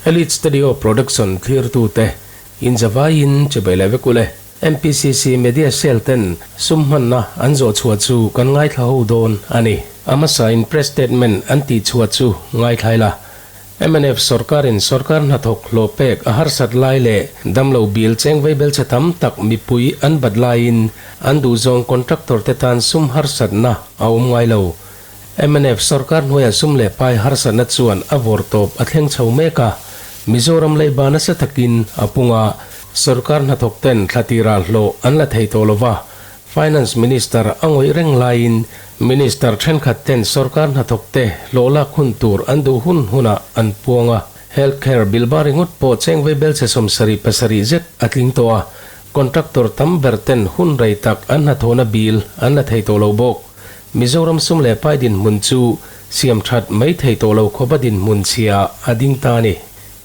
Elite Studio Production thlirtute inzavaiin chibai leh vek ule. MPCC Media Cell ten sum hmanna an zawh chhuah chu kan ngaithla ho dawn a ni. A hmasain press statement an tih chhuah chu ngaithlai la. Mnf sorkarin sorkar hnathawk hlawh pek a harsat lai leh damlo bil cheng vaibelchhe tam tak mipui an bat laiin an duhzawng contractor te tan sum harsatna a awm ngai lo. Mnf sorkar hnuaiah sum leh pai harsatna chuan a vawr tawp a thleng chho mek a, Mizoram leiba nasa takin a pung a, sorkar hnathawk ten thla tirah hlawh an la thei tawh lo va, Finance Minister a ngawih reng laiin Minister thenkhat ten sorkar hnathawk te hlawh lak hun tur an duh hun hunah an puang a, Health Care bill bar ringawt pawh cheng vei belchhe 77 zet a tling tawh a, contractor tam ber ten hun rei tak an hnathawhna bill an la thei tawh lo bawk. Mizoram sum leh pai dinhmun chu siam that mai thei tawh lo khawp a dinhmun chhia a ding ta a ni.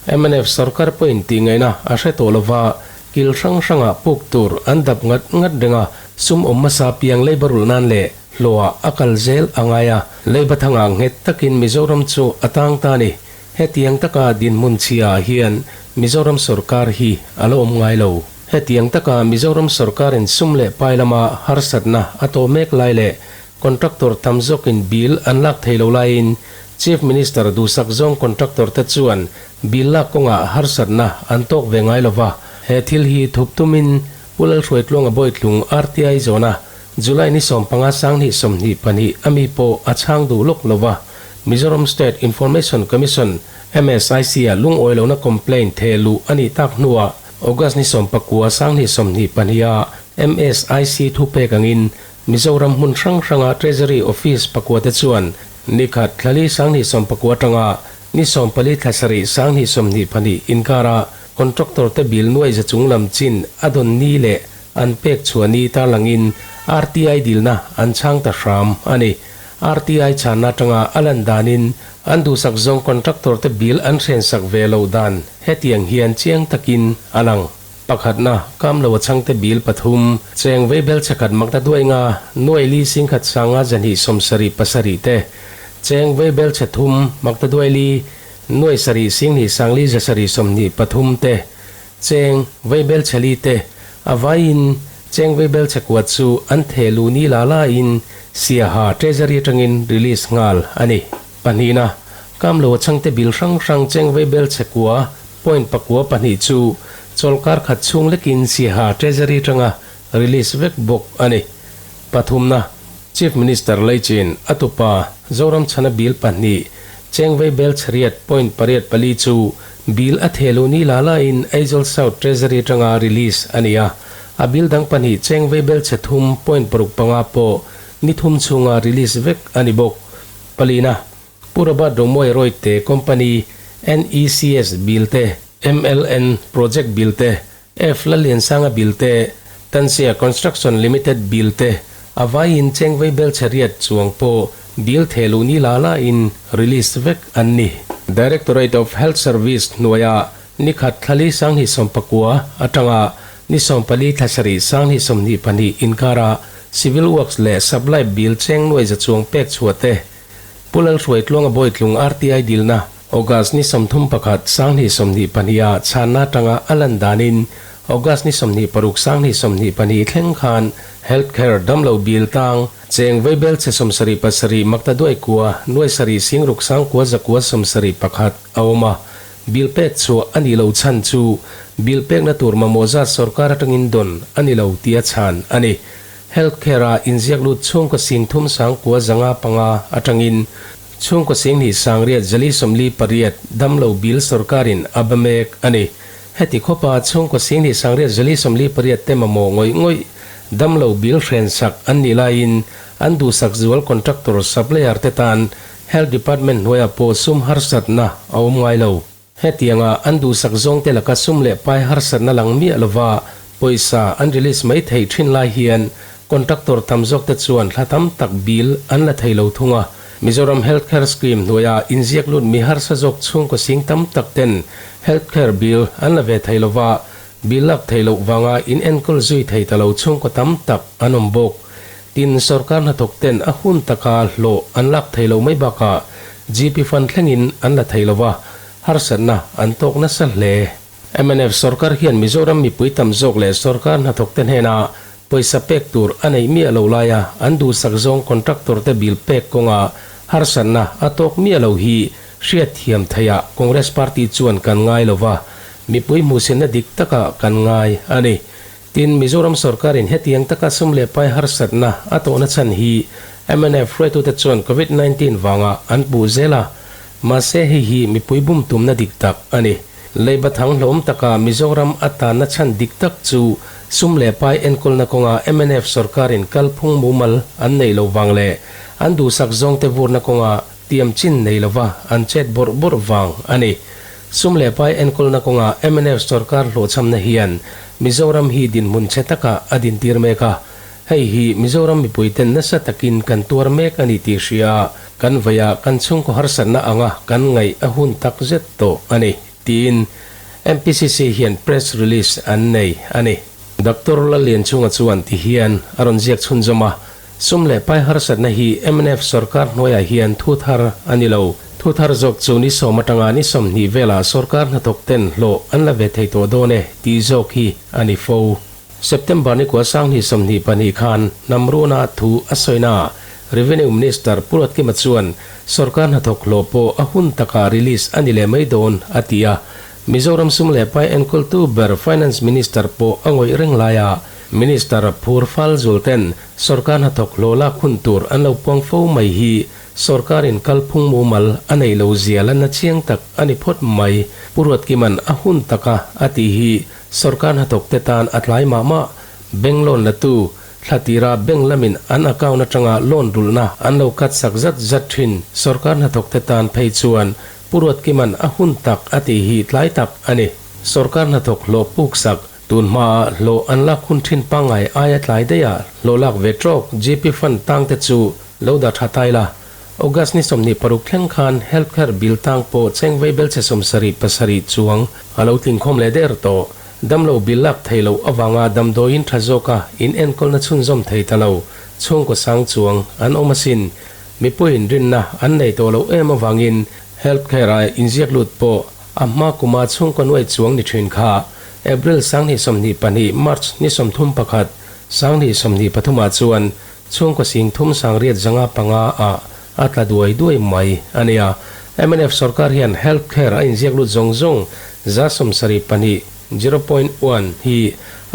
Mnf sorkar pawhin tih ngaihna a hre tawh lova, kil hrang hrangah puk tur an dap ngat ngat reng a, sum awm hmasa piang leiba rulh nan leh hlawhah a kal zel a ngai a, leiba thangah nghet takin Mizoram chu a tang ta a ni. Hetiang taka dinhmun chhia ah hian Mizoram sorkar hi a la awm ngai lo. Hetiang taka Mizoram sorkarin sum leh pai lama harsatna a tawh mek lai leh contractor tam zawkin bill an lak thei lo laiin Chief Minister duhsak zawng contractor te chuan bill lak kawngah harsatna an tawk ve ngai lova. He thil hi thup tumin Pu Lalhruaitluanga Bawitlung RTI zawna July ni 15 2022 a mi pawh a chhang duh lawk lova Mizoram State Information Commission, MSIC, ah lungawi lohna complaint theh luh a nih tak hnuah August ni 19 2022 ah MSIC thupek angin Mizoram hmun hrang hranga Treasury Office pakuate chuan ni khat thlali 2019 atanga ni 14 thla sarih 2022 inkara contractor te bill nuai za chung lam chin a dawn ni leh an pek chhuah ni tarlangin RTI dilna an chhang ta hram a ni. RTI chhanna atanga a lan danin an duhsak zawng contractor te bill an hrensak ve loh dan hetiang hian chiang takin a lang. Pakhatna, kam lo a chhangte bill pathum, cheng veibel chhekhat makna duai nga, nuai li singkhat sanga zahnih 77 te, cheng veibel chhe thum makna duai li, nuai sarih singhnih sangli zasarih 23 te, cheng veibel chhe li te, a vaiin cheng veibel chhe kua chu an theh luh ni la laiin Siaha Treasury atangin release nghal a ni. Pahnihna, kam lo a chhangte bill hrang hrang cheng veibel chhe kua, point pakua pahnih chu chawlkar khat chhung lekin Siaha Treasury atanga release vek bawk a ni. Pathumna, Chief Minister Leichin a tupa Zoramchhana bill pahnih cheng veibel chhariat point pariat pali chu bill a theh luh ni la laiin Aizawl South Treasury atanga release a ni a. A bill dang pahnih cheng veibel chhe thum point paruk panga pawh ni thum chhunga release vek a ni bawk. Palina, Pu Robert Romoy Royte Company NECS bill te, MLN Project bill te, F Lalliansanga bill te, Tansia Construction Limited bill te a vaiin cheng veibel chhe riat chuang pawh bill theh luh ni la lain release vek an ni. Directorate of Health Service hnuaia ni khat thlali 2019 atanga ni 14 thla sarih 2022 inkara Civil Works leh Supply bill cheng nuai za chuang pek chhuah te Pu Lalhruaitluanga Bawitlung RTI dilna August ni 31 2022 ah chhanna atanga a lan danin August ni 26 2022 thleng khan Health Care damlo bill tang cheng veibel chhe 77 makta duai kua nuai sarih singruk sangkua zakua 71 a awm a. Bill pek chhuah a nih loh chhan chu bill pekna tur mamawh zat sorkar atangin dawn a ni lo tih a chhan a ni. Health Care ah inziak lut chhungkaw sing thum sangkua zanga panga atangin chhungkaw sing hnih sangriat zali 48 damlo bill sorkarin a ba mek a ni. Heti khawpa chhungkaw sing hnih sangriat zali 48 te mamawh ngawih ngawih damlo bill hrensak an nih laiin an duhsak zual contractor supplier te tan Health Department hnuaiah pawh sum harsatna a awm ngai lo. Hetianga an duhsak zawngte laka sum leh pai harsatna lang miah lova pawisa an release mai theih thin lai hian contractor tam zawkte chuan thla tam tak bill an la thei lo thung a. Mizoram Health Care Scheme hnuaia inziak lut mi harsa zawk chhungkaw sing tam tak ten Health Care bill an la ve thei lova, bill lak theih loh vanga in enkawl zui thei ta lo chhungkaw tam tak an awm bawk. Tin, sorkar hnathawk ten a hun taka hlawh an lak thei lo mai bakah GP fund thlengin an la thei lo va. harsatna an tawk nasa hle. Mnf sorkar hian Mizoram mipui tam zawk leh sorkar hnathawkte hnena pawisa pek tur a neih miah lo laia an duhsak zawng contractor te bill pek kawnga harsatna a tawk miah lo hi hriatthiam theihah Congress party chuan kan ngai lo va, mipui hmuhsinna dik takah kan ngai a ni. Tin, Mizoram sorkarin hetiang taka sum leh pai harsatna a tawhna chhan hi mnf hruaitute chuan Covid 19 vangah an puh zel a, mahse hei hi mipui bum tumna dik tak a ni. Leiba thang hlawm taka Mizoram a tanna chhan dik tak chu sum leh pai enkawlna kawnga mnf sorkarin kalphung mumal an neih loh vang leh an duhsak zawngte vurna kawnga tiam chin nei lova an chet bawrh bawrh vang a ni. Sum leh pai enkawlna kawnga mnf sorkar hlawhchhamna hian Mizoram hi dinhmun chhe takah a dintir mek a, hei hi Mizoram mipuiten nasa takin kan tuar mek a ni tih hria kan vaia kan chhungkaw harsatna anga kan ngaih a hun tak zet tawh a ni, tiin MPCC hian press release an nei a ni. Doctor Lallianchhunga chuan ti hian a rawn ziak chhunzawm a, Sum leh pai harsatna hi mnf sorkar hnuaiah hian thu thar a ni lo. Thu thar zawk chu ni sawm atanga ni 20 velah sorkar hnathawk ten hlawh an la ve thei tawh dawn e tih zawk hi a ni fo. September ni kua 2022 khan Namruna thu a sawina Revenue Minister Pu Ruatkima chuan sorkar hnathawk hlawh pawh a hun takah release a ni leh mai dawn a ti a. Mizoram sum leh pai enkawltu ber Finance Minister pawh a ngawih reng laia Minister phur fal zul ten sorkar hnathawk hlawh lak hun tur an lo puang fo mai hi sorkarin kalphung mumal a neih lo zia lanna chiang tak a ni phawt mai. Pu Ruatkima'n a hun taka a tih hi sorkar hnathawk te tan a tlai mah mah. Bank loan la tu thla tira bank lamin an account atanga loan rulhna an lo cut sak zat zat thin sorkar hnathawk te tan phei chuan Pu Ruatkima'n a hun tak a tih hi tlai tak a ni. Sorkar hnathawk hlawh puk sak Tun hmaah hlawh an lak hun thin pangngai aia tlai daiha hlawh lak ve trawk GP Fund tang te chu lo dah tha tai la. August ni 26 thleng khan Health Care Bill tang pawh cheng vei belchhe 77 chuang a lo tlingkhawm leh der tawh. Damlo bill lak thei loh avanga damdawiin tha zawka in enkawlna chhunzawm thei ta lo chhungkaw sang chuang an awm asin. Mipuiin rinna an nei tawh loh em avangin Health Care-a inziak lut pawh A hma kuma chhungkaw nuai chuang ni thin kha April 2022, March ni 31, 2023 ah chuan chhungkaw sing thum sangriat zanga panga ah a tla duai duai mai a nia. Mnf sorkar hian health care a inziak lut zawng zawng 72, 0.1, hi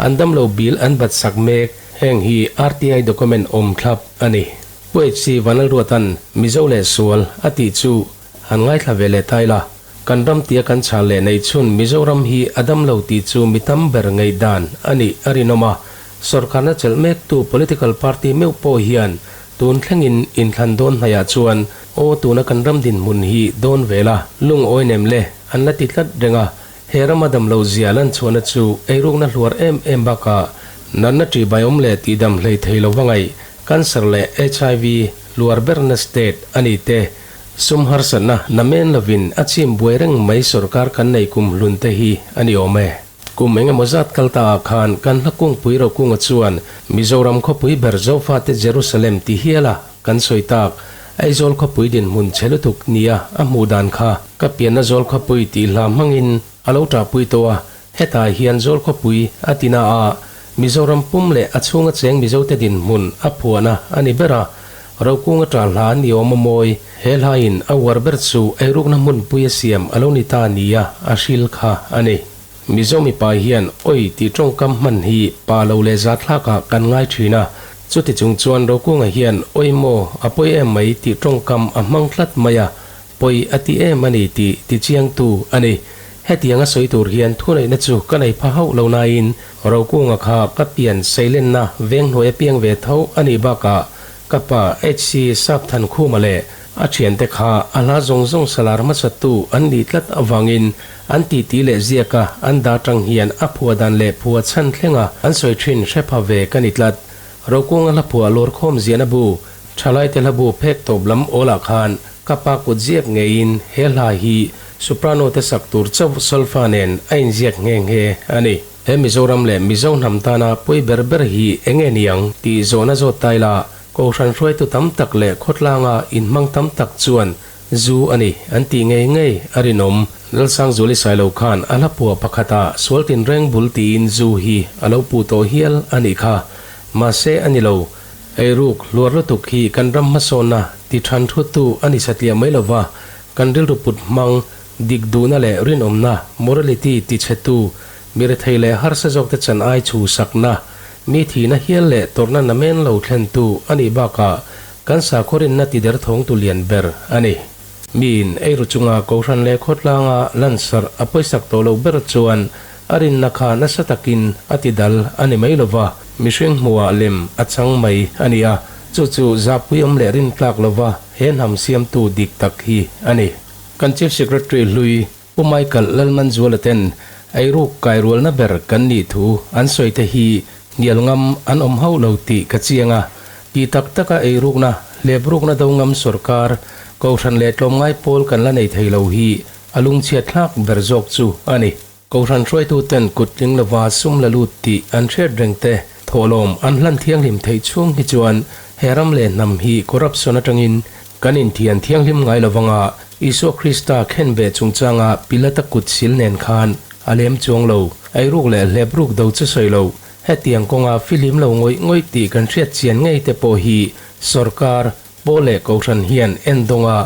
an damlo bill an bat sak mek, heng hi RTI document awm thlap a ni. Pu HC Vanlalruatan Mizo leh sual a tih chu Han ngaithla ve leh tai la, kan ram tia kan chhal leh nei chhun Mizoram hi a dam lo tih chu mi tam ber ngaihdan a nih a rinawm a, sorkarna chelh mektu political party meuh pawh hian tun thlengin inthlan dawn hnaihah chuan aw tuna kan ram dinhmun hi dawn ve la, lungawi nem le an la ti tlat reng a, he rama dam lo zia lan chhuahna chu eirukna hluar em em bakah natna ṭihbaiawm leh tihdam hlei thei lova ngaih cancer leh HIV hluar berna state a ni te. Sum harsatna namen lovin a chim buai reng mai sorkar kan nei kum hlun te hi a ni awm e. Kum eng emaw zat kal ta ah khan kan hla kungpui Rokunga chuan Mizoram khawpui ber Zofate Jerusalem ti hial a kan sawi tak Aizawl khawpui dinhmun chhe lutuk nia a hmuh dan kha ka pianna Zawl khawpui tih hla hmangin a lo ṭahpui tawh a, hetah hian Zawl khawpui a ti na a, Mizoram pum leh a chhunga cheng Mizote dinhmun a phuahna a ni ber a, Rokunga ṭah hla ni awm a mawi, he hlain a uar ber chu eirukna hmunpui a siam a lo ni ta nia a hril kha a ni. Mizo mipa hian oi tih ṭawngkam hman hi pa lo leh zathlakah kan ngai ṭhin a, chuti chung chuan Rokunga hian oi maw a pawi em mai tih ṭawngkam a hmang tlat mai a, Pawi a ti em a ni tih tichiangtu a ni. Hetiang a sawi tur hian thuneihna chu ka nei pha hauh lo nain Rokunga kha ka pian seilenna venghnuai a piang ve tho a nih bakah ka pa HC Sapthankhuma leh a thiante kha a hla zawng zawng salar hmasattu an nih tlat avangin an titi leh ziaka an dah tang hian a phuah dan leh phuah chhan thlenga an sawi thin hre pha ve ka ni tlat. Rokunga hla phuah lawrkhawm ziahna bu Thalaite hla bu phek tawp lam awlah khan Ka pa kut ziak ngeiin he hla hi soprano te sak tur chauh solfa nen a inziak nghe nghe a ni. He Mizoram leh Mizo hnam tana pawi ber ber hi enge niang tih zawhna zawt tai la, Kohhran hruaitu tam tak leh khawtlanga inhmang tam tak chuan zu a ni an tih ngei ngei a rinawm. Lalsangzuali Sailo khan a hla phuah pakhatah sual tinreng bul tiin zu hi a lo puh tawh hial a nih kha. Mahse a ni lo. Eiruk hluar lutuk hi kan ram hmasawnna ti than thuttu a ni satliah mai lova, kan rilru put hmang, dik duhna leh rinawmna, morality, ti chhetu, mi rethei leh harsa zawkte chan ai chhu sakna, mi thihna hial leh tawrhna namen lo thlentu a nih bakah kan sakhaw rinna ti derthawngtu lian ber a ni. Miin eiru chunga Kohhran leh khawtlanga lansarh a pawisak tawh loh ber chuan a rinna kha nasa takin a ti dal a ni mai lova, mihring hmuhah lem a chang mai a ni a, chu chu zahpuiawm leh rintlak lova he hnam siamtu dik tak hi a ni. Kan Chief Secretary hlui Pu Michael Lalmanzuala ten eiruk kairualna ber kan nih thu an sawi te hi hnial ngam an awm hauh lo tih ka chiang a, ti tak taka eirukna, hleprukna do ngam sorkar, Kohhran leh tlawmngai pawl kan la nei thei lo hi a lungchhiat thlak ber zawk chu a ni. Kohhran hruaitu ten kut tling lova sum la lut tih an hriat reng te thawhlawm an hlan thianghlim theih chhung hi chuan he ram leh hnam hi corruption atangin kan inthian thianghlim ngai lovanga Isua Krista khen ve chungchanga Pilata kut sil nen khan a lem chuang lo. Eiruk leh hlepruk do chu sawi lo. Hetiang kawnga fihlim lo ngawih ngawih tih kan hriat chian ngei te pawh hi sorkar Pawl leh Kohhran hian endawnga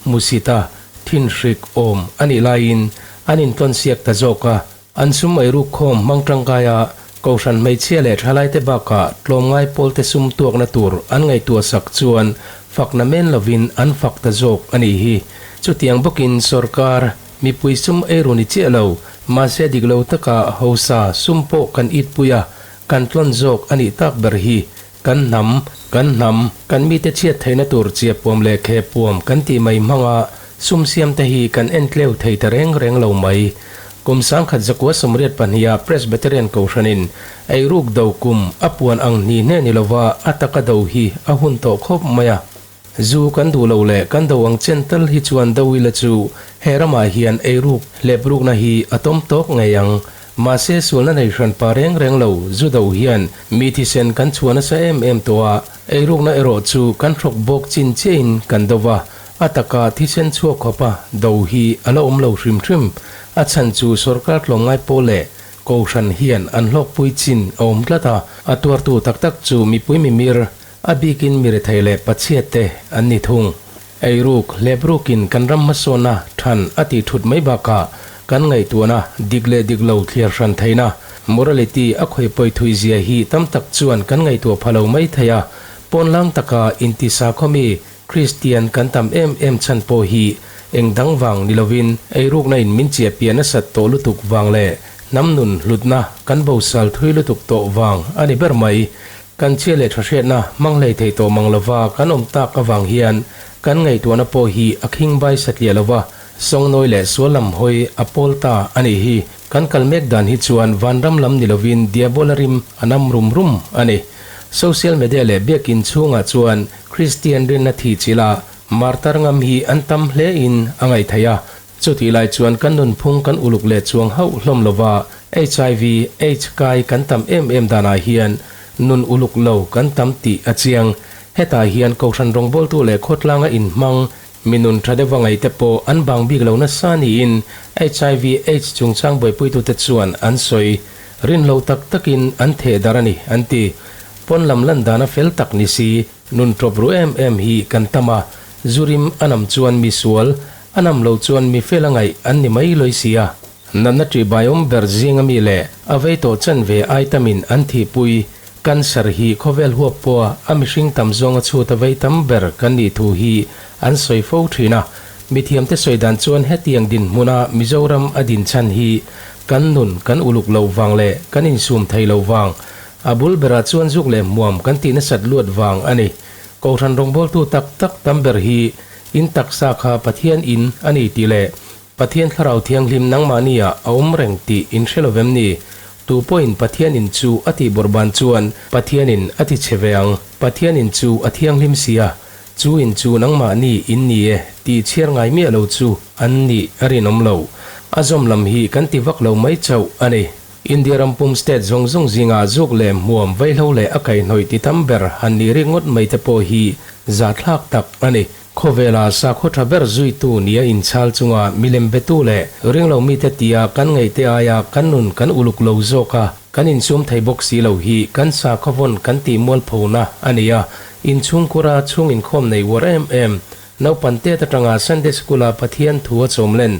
hmusita thinhrik awm a nih laiin an intlawnsiak ta zawk a, an sum eiruk khawm hmang tangkaia Kohhran hmeichhia leh thalaite bakah tlawmngai pawlte sum tuakna tur an ngaihtuahsak chuan fakna men lovin an fak ta zawk a nih hi. Chutiang bawkin sorkar mipui sum eiru ni chiah lo, mahse dik lo taka hausa sum pawh kan itpui a, kan tlawn zawk a nih tak ber hi. Kan hnam, kan hnam, kan mite chhiat theihna tur chiah puam leh khe puam kan tih mai hmanga sum siam te hi kan en tleu thei ta reng reng lo mai. Kum 1982 ah Presbyterian Kohhranin eiruk do kum a puan ang hni hne ni lova a taka do hi a hun tawh khawp mai a. Zu kan duh lo leh kan do ang chen tal hi chuan do ila chu he ramah hian eiruk hleprukna hi a tawm tawk ngei ang. Mahse sualna nei hran pa reng reng lo zu do hian mi thisen kan chhuah nasa em em tawh a, eirukna erawh chu kan hrawk bawk chin chiahin kan do va, a taka thisen chhuak khawpa do hi a la awm lo hrim hrim. A chhan chu sorkar tlawmngai pawh leh Kohhran hian an hlawkpui chin a awm tlat a, a tuartu tak tak chu mipui mimir A bikin mi rethei leh pachhiat te an ni thung. Eiruk, hleprukin kan ram hmasawnna than a tih thut mai bakah kan ngaihtuahna dik leh dik lo thliar hran theihna, morality, a khawih pawi thui zia hi tam tak chuan kan ngaihtuah pha lo mai thei a. Pawnlang taka intisakhawmi Kristian kan tam em em chhan pawh hi eng dang vang ni lovin eirukna in min chiah piah nasat tawh lutuk vang leh hnam nun hlutna kan bosal thui lutuk tawh vang a ni ber mai. Kan chhia leh tha hriatna hmang hlei thei tawh mang lova kan awm tak avang hian kan ngaihtuahna pawh hi a khing bai satliah lova sawngnawi leh sual lam hawi a pawl ta a nih hi. Kan kal mek dan hi chuan vanram lam ni lovin diabola rim a nam rum rum a ni. Social media leh biakin chhungah chuan Kristian rinna thih chilh a martar ngam hi an tam hle in a ngaih theih a. Chutih lai chuan kan nunphung kan uluk leh chuang hauh hlawm lova hiv, aids kai kan tam em em danah hian nun uluk lo kan tam tih a chiang. Hetah hian Kohhran rawngbawltu leh khawtlanga inhmang mi nun tha deuha ngaihte pawh an bang bik lo nasa niin hiv, aids chungchang buaipuitute chuan an sawi. Rinlo tak takin an theh darh a ni an ti. Pawn lam lan dana fel tak ni si, nun tawp ru em em hi kan tam a, zu rim a nam chuan mi sual, A nam lo chuan mi fel a ngaih an ni mai loi si a. Natna ṭih baiawm ber zinga mi leh a vei tawh chen ve ai tamin an thihpui cancer hi khawvel huap pawha a mihring tam zawnga chhut a vei tam ber kan nih thu hi an sawi fo ṭhin a. Mithiamte sawi dan chuan hetiang dinhmuna Mizoram a din chhan hi kan nun kan uluk loh vang leh kan insum thei loh vang, a bul berah chuan zuk leh hmuam kan tih nasat luat vang a ni. Kohhran rawngbawltu tak tak tam ber hi In taksa kha Pathian in a ni tih leh Pathian Thlarau Thianghlim nangmahni ah a awm reng tih in hre lovem ni? Tu pawhin Pathian in chu a tih bawrhban chuan Pathian in a ti chhe ve ang. Pathian in chu a thianghlim si a, chu in chu nangmahni in ni e tih chhiar ngai miah lo chu an nih a rinawm lo. A zawm lam hi kan ti vak lo mai chauh a ni. India ram pum state zawng zawng zingah zuk leh hmuam vaihlo leh a kaihhnawih ti tam ber han nih rik ngawt mai te pawh hi zathlak tak a ni. Khawvela sakhaw tha ber zuitu nia inchhal chunga milem betu leh ringlo mite tia kan ngaihte aia kan nun kan uluk lo zawk a, kan insum thei bawk si lo hi kan sakhaw vawn kan tih mualphona a ni a. Inchhungkura chhung inkhawm nei uar em em, naupan tet atanga Sunday School-a Pathian thu a chawmlen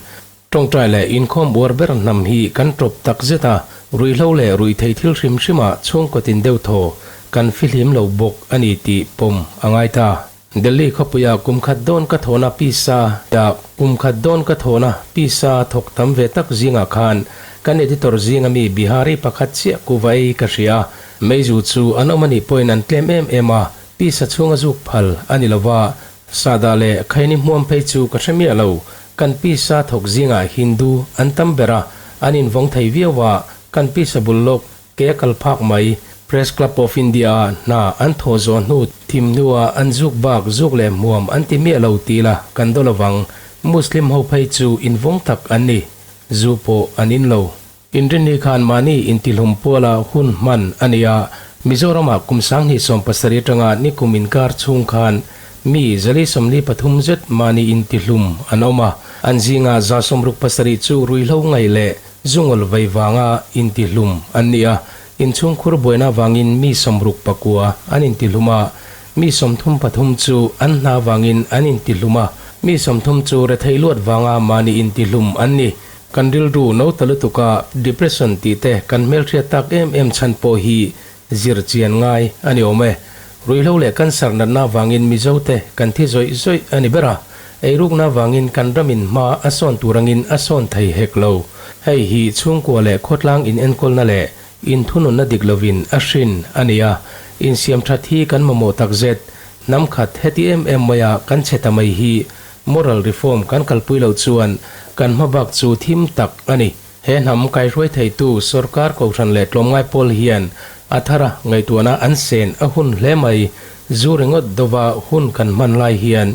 Tawngtai leh inkhawm uar ber hnam hi kan tawp tak zet a, ruihhlo leh ruihtheih thil hrim hrima chhungkaw tin deuh thaw kan fihlim lo bawk a ni tih pawm a ngai ta. Delhi khawpuia kum khat dawn ka thawhna pisa ah kum khat dawn ka thawhna pisa thawk tam ve tak zingah khan kan editor zinga mi Bihari pakhat chiah kuva ei ka hria. Meizu chu an awm a nih pawhin an tlem em em a, pisa chhunga zuk phal a ni lova, Sahdah leh Khaini hmuam phei chu ka hre miah lo. Kan pisa thawk zingah Hindu an tam ber a, an invawng thei viau a, kan pisa bul lawk ke a kal phak mai. Press Club of India ah hna an thawh zawh hnu thim hnua an zuk bak zuk leh hmuam an ti miah lo ti la kan daw lovang. Muslim ho phei chu invawng tak an ni. Zu pawh an in lo. Inrinni khan mahni intihlum puala hun hman a ni a, Mizoramah kum 2017 atanga nikum inkar chhung khan mi 443 zet mahni intihlum an awm a, an zinga 67 chu ruihhlo ngaih leh zungawl vei vanga intihlum an ni a, inchhungkhur buaina vangin mi 69 an intihlum a, mi 33 chu an hna vangin an intihlum a, mi 30 chu rethei luat vanga mahni intihlum an ni. Kan rilru no ta lutuk a, depression tih te kan hmelhriat tak em em chhan pawh hi zir chian ngai a ni awm e. Ruihhlo leh cancer natna avangin Mizo te kan thi zawih zawih a ni ber a, eirukna avangin kan ramin hma a sawn tur angin a sawn thei hek lo. Hei hi chhungkua leh khawtlang inenkawlna leh inthununna dik lovin a hrin a ni a, insiam that hi kan mamawh takzet. Hnam khat heti em em maia kan chhe ta mai hi Moral reform kan kalpui loh chuan kan hmabak chu thim tak a ni. He hnam kaihruai theitu sorkar kohhran leh tlawmngai pawl hian a thara ngaihtuahna an sen a hun hle mai. Zu ringawt dova hun kan hman lai hian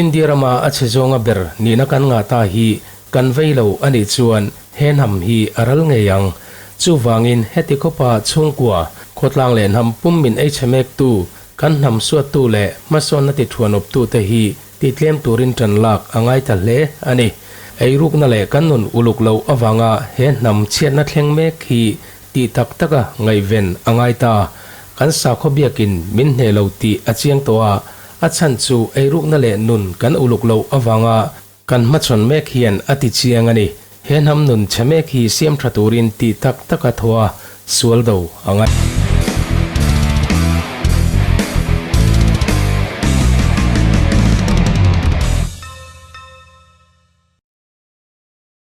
India rama a chhe zawnga ber nihna kan ngah ta hi kan vei lo a nih chuan he hnam hi a ral ngei ang. Chuvangin heti khawpa chhungkua, khawtlang leh hnam pum min ei chhe mektu, kan hnam suattu leh hmasawnna tithuanawptute hi Ti tlem turin ṭan lak a ngai ta hle a ni. Eirukna leh kan nun uluk loh avanga he hnam chhiatna thleng mek hi tih tak taka ngaihven a ngai ta. Kan sakhaw biakin min hneh lo tih a chiang tawh a, a chhan chu eirukna leh nun kan uluk loh avanga kan hmachhawn mek hian a ti chiang a ni. He hnam nun chhe mek hi siam ṭha turin tih tak taka thaw a sual do a ngai.